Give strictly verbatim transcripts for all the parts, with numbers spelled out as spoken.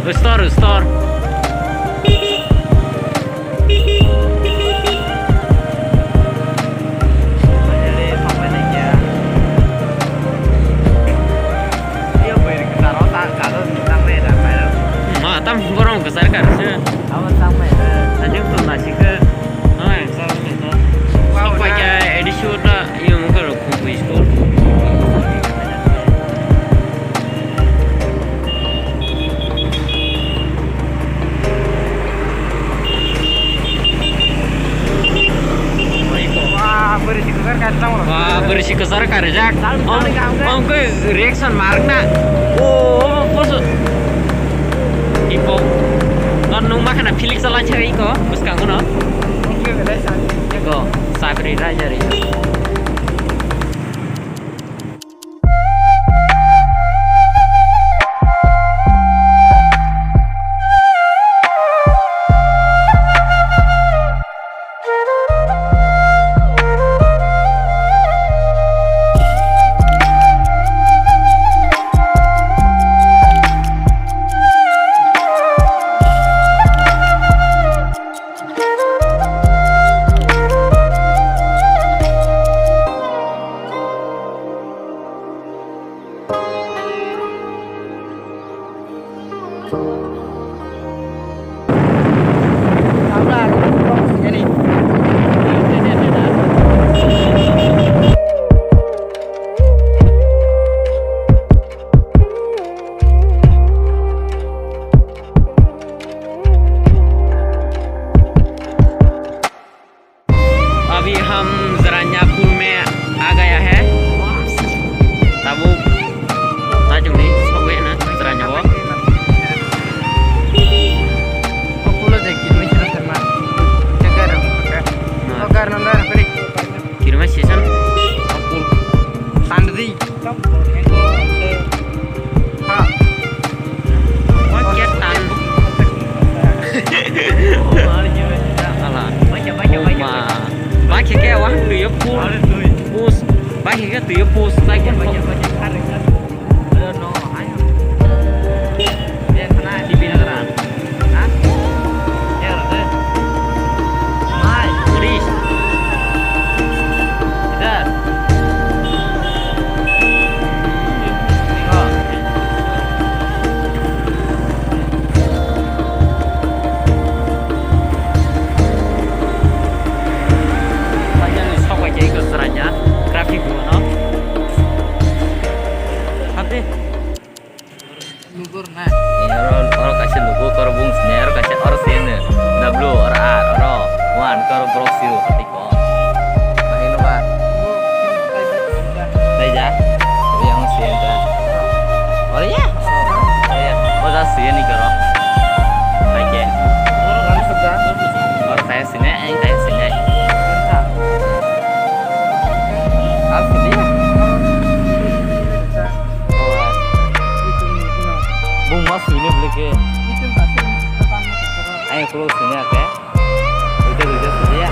Store, store. Ma, tam borok kwchar kar se. Abo tang mai. Ani to na sik. Hai, sa ni to. Sok pai kya edit shoot na yung ko ko school. Wah, bwrwi si kwchar kaijak. Wah, bwrwi si kwchar kaijak. Om, om khe reaction marwkna. O, o, poso. Ipo. Non nung ma khana Felix chalai chari ko, bwskango no. Iko, sabri raja ri. Abhi hum Jarania pul mein aa gaya hai. Tabuk najwk ni sogwi na Jarania o. Opulo de kirmai sila sarma. Jaga ram kota. Ogar nanda ram kari. Kirmai season. Apul. Tandri. Ha. Wah, kya tan. Ala. Ma. Ba khe khe wah tu yo pus. Pus. Ba khe khe tu yo pus. Ba khe khe. Traffic no. Happy. Lugur na. Ni oro, oro kaisa lugu, oro bung sini, oro kaisa, oro sini. W, oro R, oro one, oro borok sio, tiko. Bahino ba. Taija. Yang sini ta. Oro ya. Oro ya. Oro sini koro. Taike. Oro kaisa sini, eh, kaisa sini. Asli ya. Bung mas ini beli ke. Ayo, close ini, oke. Udah, udah, udah ya.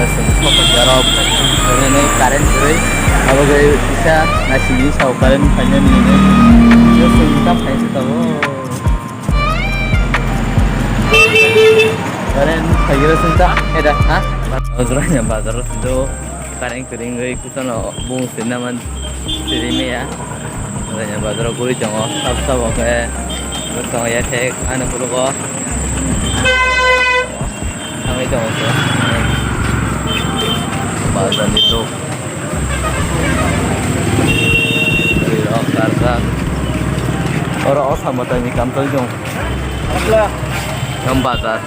Ya, sini sok jarok. Ini current beri. Apa gaya bisa nasi ini sau current kayaknya ini. Ya, sini tak kayak itu tahu. Current kayaknya sini tak ada, ha? Ojranya bazar itu. Kareng kwrwngwi kuchano bung sirna man siri maya. Ranya bazaro guri tongo, sab sabo khe tongo yathek ani phurugo. Thangwi tongo khe bazarni tok. Rok karjak. Oro o sambatani kamtoi dong. Kam bazar.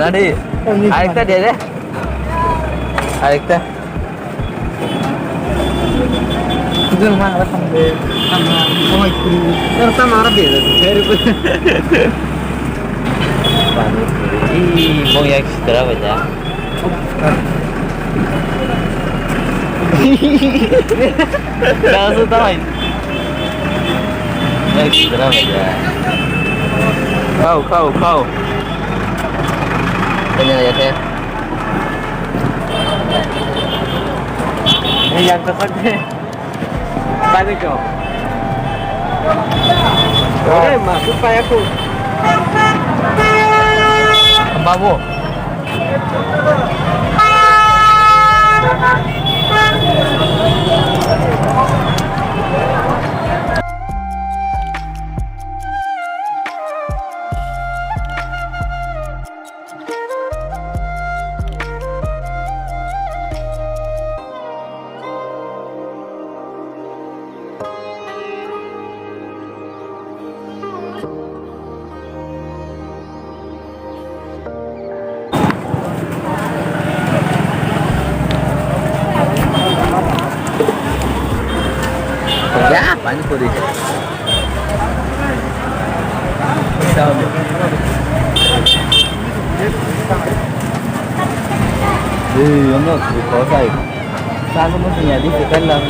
Nadi, arekta de de. Arekta. Jeng ma ara samde. Ama, oi kuri. Tar ta mara de de. Ih, bong yak sitra baja. Jangan su tahu. Yak sitra baja. Kau, kau, kau. Tanya ya teh. Yang kasar deh. Bagwi chok. Ore, masuk paya ku. Babu. Ya, pani puri. Hey, ano, kosai. Sasa mo siya di setan lang.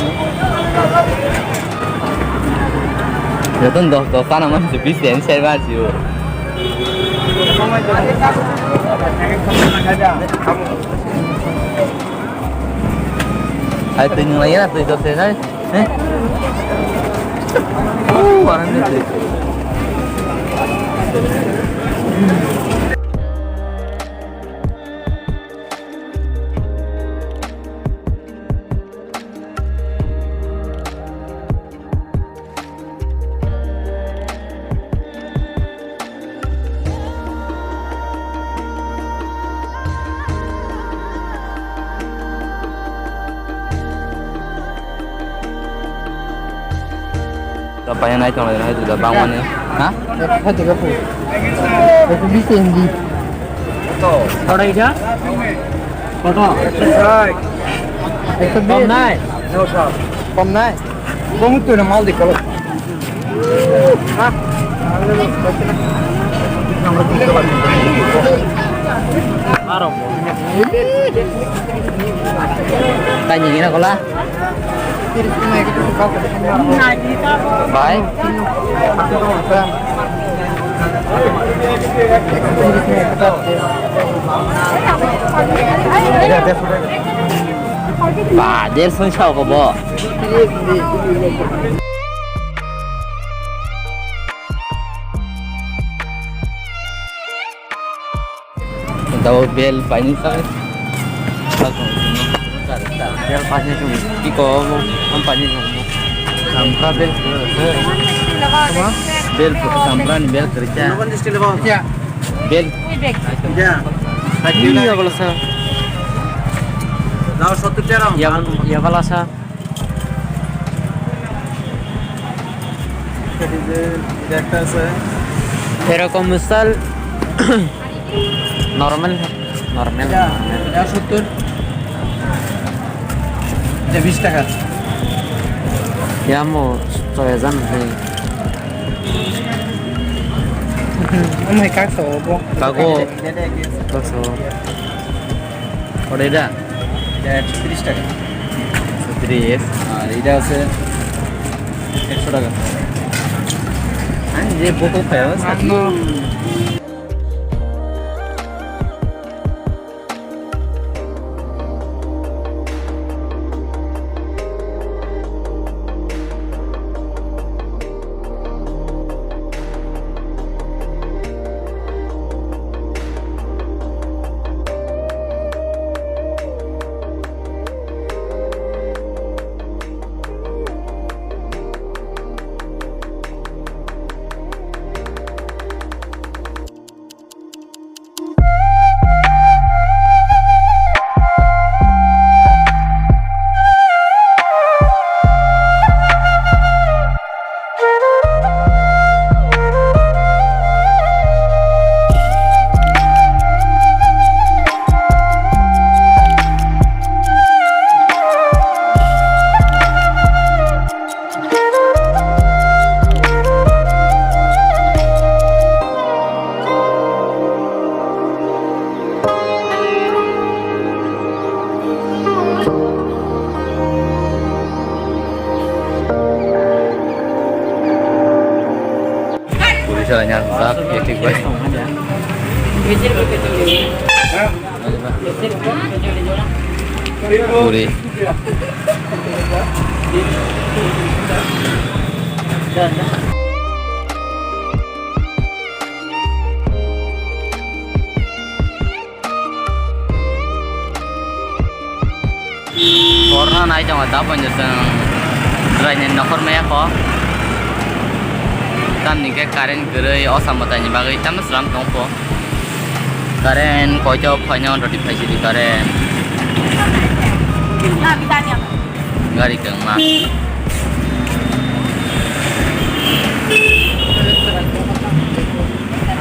Jotun dos dos sana mo si bis den ser ba siyo. Ay, tui nung lagi na, tui dos sen ay. Eh? Oh, warang ni tui. Da paya nai tong lai juda bang mani. Ha? Hai tu gapu. Gapu bisa hindi. Kau dah ija? Kau tu? Ekso bish. Kom nai? Kom nai? Kom tu na mal di kalau. Tanya gini kola. Bye. Ba, der song sao ko bo. Daw bel paini sa. Bel paini sa. Iko mo, am paini sa. Sampra bel. Bel, sampra ni bel kerja. Bel. Ya. Ini ya bala sa. Daw sottur tera. Ya, ya bala sa. Erokom misal normal, normal. Ya, ya, sottur. Ya, bish taka. Ya, mo, soya jan hai. Ano hai kak so bo. Kago. Kak so. Ore da. এটা একশো তিরিশ টাকা। তিরিশ। আর এটা আছে একশো টাকা। আমি যে বোতল খাই, Puri salai nya sak, ya, thik bai. Puri. Borno nai tongo, taboni chwng chwraini nokhor maya kho. Tamni khe current kwrwi, o samwtaini bagwi tamo slam tong kho. Current koito phaino, roti phaisidi current. Gari kwngma.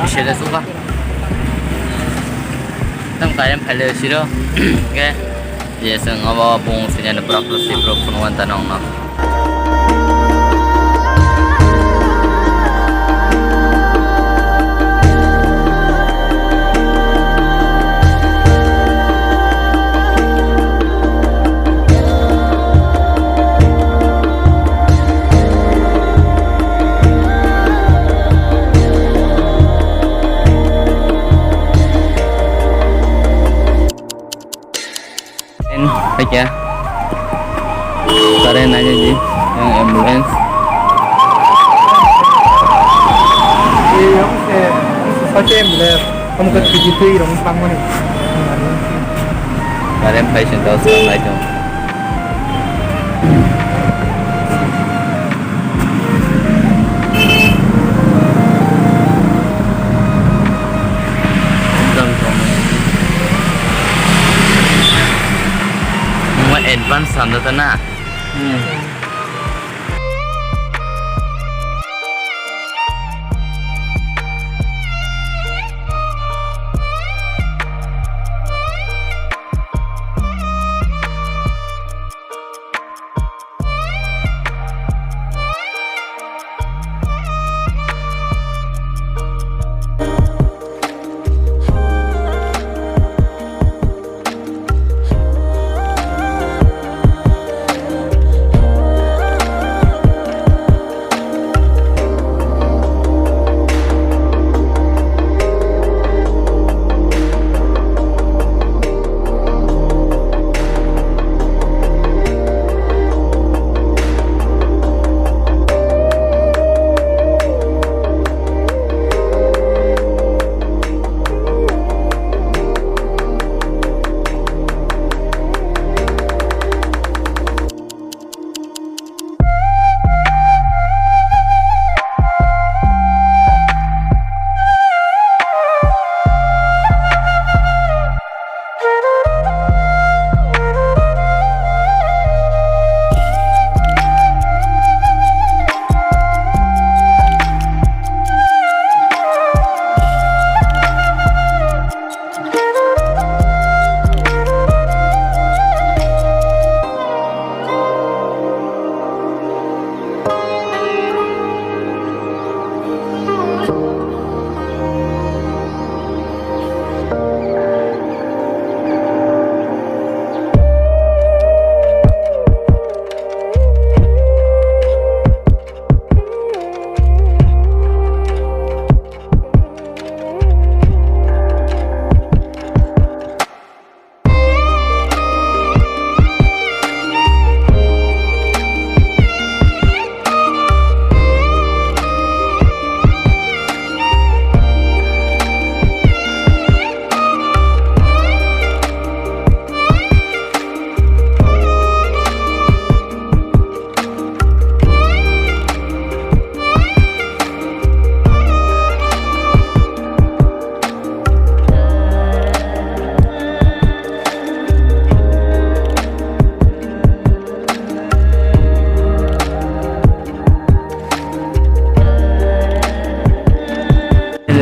Sede suka. Tam current phaile siro. Ke. Je chwng obo bung siniani borok rw si borok phunukna ta nongno. Current paikha. Current naidi, yang ambulance. Yang se, sacha ambulance, kamu ke tujuh tu irong pangmani. Current patient tau sekarang naidi. Mo advance samda ta na. Hmm.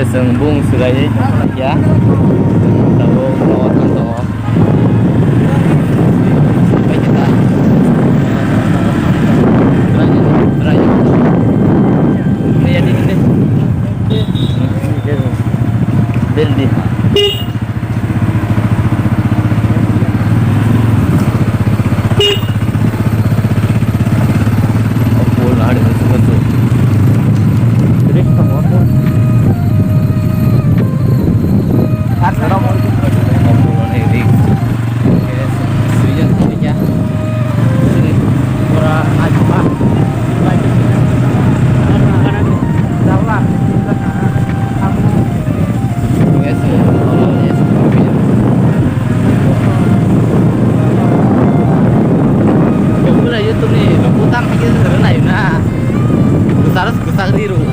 Chwng bung swlaiwi tongkha ya. Tabuk nogo thang tongo. Beldi. Chakri rw.